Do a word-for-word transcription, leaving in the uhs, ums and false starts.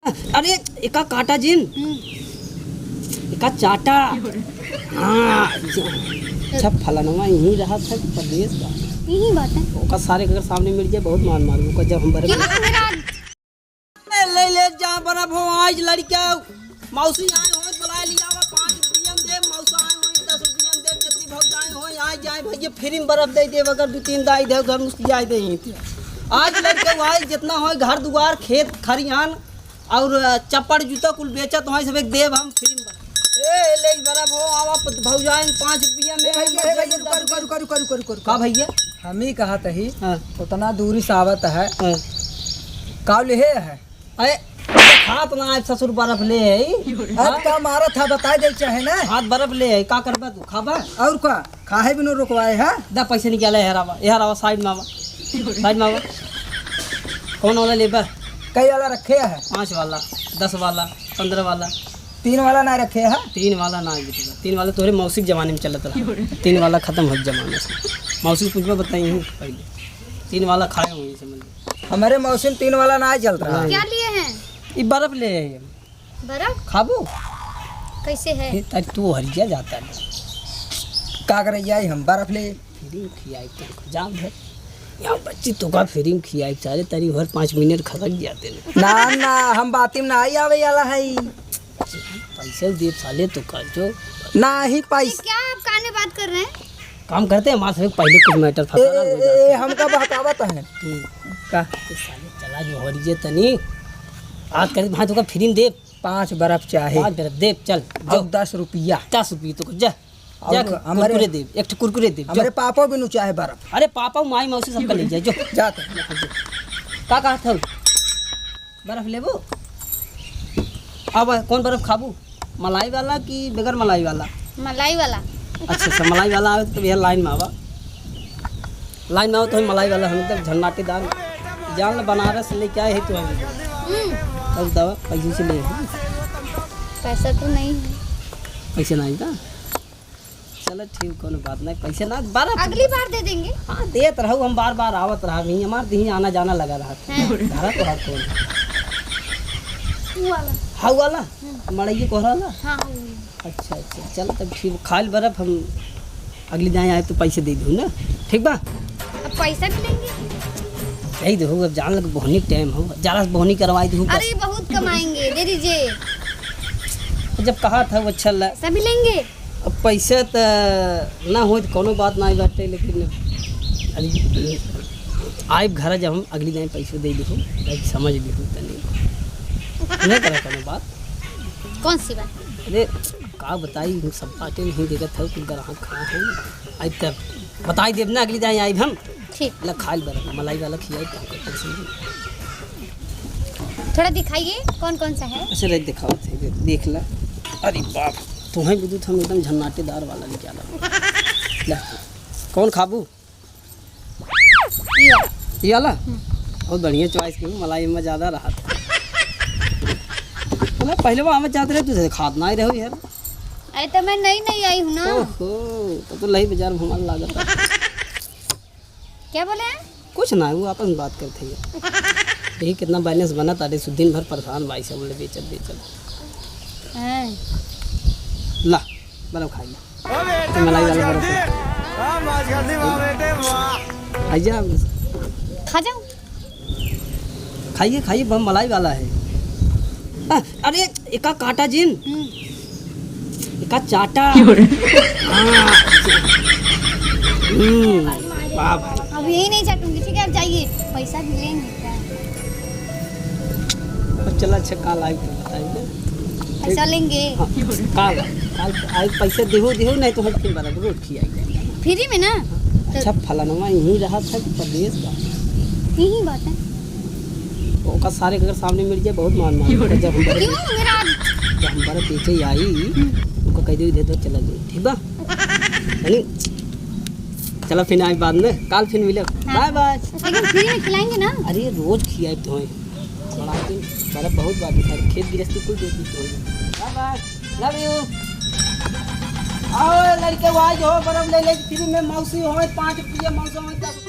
अरे, एका काटा जिन। हम्म। एका चाटा। हाँ, अच्छा, फलनवा यहीं रहा था कि परदेस बा? यहीं बात है। ओका सारे के अगर सामने मिल जाए, बहुत मार मारू। ओका जब हम बड़े क्यों? मेरा ए, ले, ले जा बर्फ हो, आज लड़के मौसी आए हो, बुलाए लिया हुआ, पाँच रुपया दे, मौसा आए हो, दस रुपया दे, जितनी भौजाई हो, आए जाए भैया, फ्री में बर्फ दे दे, अगर दो तीन दाई दे, घर मुस्कियाए दे ही थे। आज लड़के भाई जितना हो, घर दुआर, खेत खरियान और चप्पड़ जूता कुल बेचत हो, सब एक देव हम फ्री में बर्फ। ए, ले बर्फ हो, आवा प-, भौजाई पाँच रुपया में ए भैया, ए भैया, रुका, रुका, रुका, रुका, रुका, रुका, रुका। का भैया? हम ही कहा तही, हाँ। उतना दूरी से आवत है। हाँ। का ले है? अरे, हाथ ना आए ससुर बर्फ ले है। हाथ का मारत है, बताए दे चाहे ना। हाथ बर्फ ले है, का करबा तू? खाबा? और का? खाए बिनु रुकवाए है? दा पैसे निकाले, यहाँ आवा, यहाँ आवा, साइड में आवा। साइड में आवा। कौन वाला लेबा? कई वाला रखे है? पाँच वाला, दस वाला, पन्द्रह वाला। तीन वाला ना रखे है? तीन वाला ना बिकेगा। तीन वाला तोहरे मौसी के जमाने में चलत रहा। तीन वाला खत्म हो जमाने से। मौसी से पूछबा, बताई हूँ पहले। तीन वाला खाए हुए समझ लो। हमारे मौसी में तीन वाला ना चलत रहा। नहीं। क्या लिए हैं? ई बर्फ ले आई हम। बर्फ? खाबू? कैसे है? ए, तारी तू हरिया जाता है। का करे जाई हम बर्फ ले? फ्री में खियाई तो जाम है। यहाँ बच्ची तो का फ्री में खियाई, सारे तारी हर पाँच मिनट खसक जाते हैं। ना, ना, हम बाती में ना आई आवे वाला है। पैसे दे साले तो कर जो। ना ही ये पैसे। क्या आप काने बात कर रहे हैं? काम करते हैं, हमारे से पहले कुछ मैटर ए, फंसा ना ए, हो ए, जाता। ए, हमका बहकावत है। हम्म। का? तो साले चला जो हो रही है तनी। आज कर भाई तो का फ्री में दे। पाँच बर्फ चाहे। पाँच बर्फ दे, चल, जो। अब दस रुपया। दस रुपये तो जा। अब जा, हमारे कुरकुरे दे, एक ठो कुरकुरे दे, जो। हमारे पापा भी नु चाहे बर्फ। अरे पापा, माई, मौसी सबका ले जाए, जो। जा तो। का कहत हऊ? बर्फ लेबू? अब कौन बर्फ खाबू? मलाई वाला कि बगैर मलाई वाला? मलाई वाला। अच्छा, अच्छा, मलाई वाला आवे तो भैया लाइन में आवा। लाइन में आवा तो मलाई वाला हम एकदम झन्नाटेदार। जान ले बनारस लेके आए हैं तो हम। हम्म। अब दवा पैसे से ले। पैसा तो नहीं है। पैसे नहीं था? चलो ठीक, कोनो बात नहीं, पैसे ना, बारह अगली बार दे देंगे। हाँ, देत रहू, हम बार बार आवत रहा, नहीं हमार दही आना जाना लगा रहा था। हाँ। घर तो हर कौन? वो वाला। हाँ, वो वाला? हम्म। मड़ई कोहरा वाला? हाँ, हाँ, वो वाला। अच्छा, अच्छा, चलो तब ठीक, खाइल बर्फ हम अगली दाएँ आए तो पैसे दे दूँ ना, ठीक बा? अब पैसा भी लेंगे? दे दो, अब जान लग बोहनी टाइम हो, जरा से बोहनी करवाई दो बस। अरे, बहुत कमाएंगे, दे दीजिए। जब कहा था वो अच्छा ला। सभी लेंगे? अब पैसा त ना होई त कौनो बात ना बाटे, लेकिन अरे, आइब घर जब हम अगली दाएँ पैसो दे दिहो, भाई समझ लिहो तनी। नहीं करा कौनो बात। कौन सी बात? अरे, का बताई, हम सब बाटे नहीं देखत हऊ, कुल ग्राहक खड़ा है। आइब तब बताई देब ना, अगली दाएँ आइब हम। ठीक। ला खाइल बरा, मलाई वाला खियाई, का करते हैं। थोड़ा दिखाइए, कौन कौन सा है? अच्छा, रख दिखावत है, देख, देख ला। अरे बाप, तुम्हें भी तो हम एकदम झन्नाटेदार वाला निकाला। ला, कौन खाबू? ये वाला। ये वाला? हम्म। बहुत बढ़िया choice की, मलाई में ज्यादा रहा था। ना, पहले वो हमें चाहते रहे, तुझे खात ना ही रहो यार। अरे, तो मैं नई नई आई हूँ ना। ओहो, तो, तो लही बाजार में हमारा लागत है। क्या बोले हैं? कुछ ना, वो आपस में बात करते हैं। यही कितना balance बना तारे सु, दिन भर परेशान भाई से बोले बेचल, बेचल। हैं। ला, बर्फ खाई ला। तो मलाई वाला बर्फ है। आइजा। खा जाओ। खाइए, खाइए, बम मलाई वाला है। आ, अरे, एका काटा जिन। हम्म। एका चाटा। क्यों रे? हाँ। हम्म, वाह भाई। अब यही नहीं चाटूंगी, ठीक है, अब जाइए। पैसा भी लेंगे क्या? अब चला, अच्छा, काल आए तो बताइए। पैसा लेंगे। हाँ, काल, काल आए, पैसा देहो, देहो, नहीं तो हम फिर बराबर रोज खियाई। Free में ना? अच्छा, तो फलनवा यहीं रहा था कि परदेस बा? यहीं बात है। ओका सारे के अगर सामने मिल जाए, बहुत मार मार। जब हम बर्फ क्यों? मेरा जब हम बर्फ बेचे आई, हम्म। ओका कह दे, "इधर तो चला जाए," ठीक बा? यानी, चला फिर आज बाद में, काल फिर मिले। हाँ। Bye bye। लेकिन free में खिलाएंगे ना? अरे, रोज खियाए तो हैं। बड़ा दिन, बर्फ बहुत बात है, खेत गृहस्थी कुल देख ली तो हैं। Bye bye, love you। आओ लड़के, आज हो बर्फ ले ले, free में मौसी हो, पाँच रुपया मौसा हो, दस